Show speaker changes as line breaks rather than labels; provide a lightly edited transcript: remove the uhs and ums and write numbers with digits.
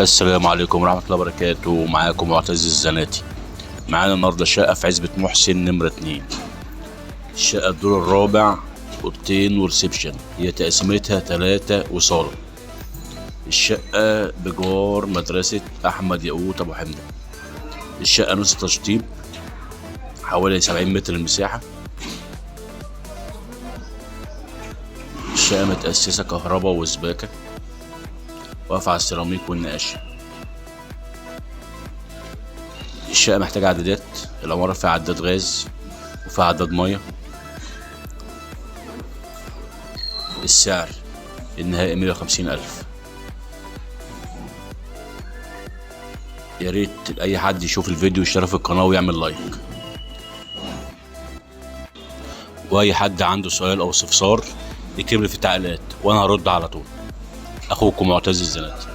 السلام عليكم ورحمة الله وبركاته. معاكم معتز الزناتي. معانا النهاردة شقة في عزبة محسن نمرة 2. الشقة الدور الرابع، أوضتين وريسبشن، هي تقسيمتها 3 وصالة. الشقة بجوار مدرسة أحمد ياقوت أبو حمدة. الشقة نص تشطيب، حوالي 70 متر المساحة. الشقة متأسسة كهرباء وسباكة، واقفة على السيراميك والنقاش. الشقة محتاجة عدادات، العمارة فيها عداد غاز وفيها عداد مية. السعر النهائي 150,000. يا ريت أي حد يشوف الفيديو يشترك في القناة ويعمل لايك. وأي حد عنده سؤال أو استفسار يكتب لي في التعليقات وأنا هرد على طول. أخوكم معتز الزناتي.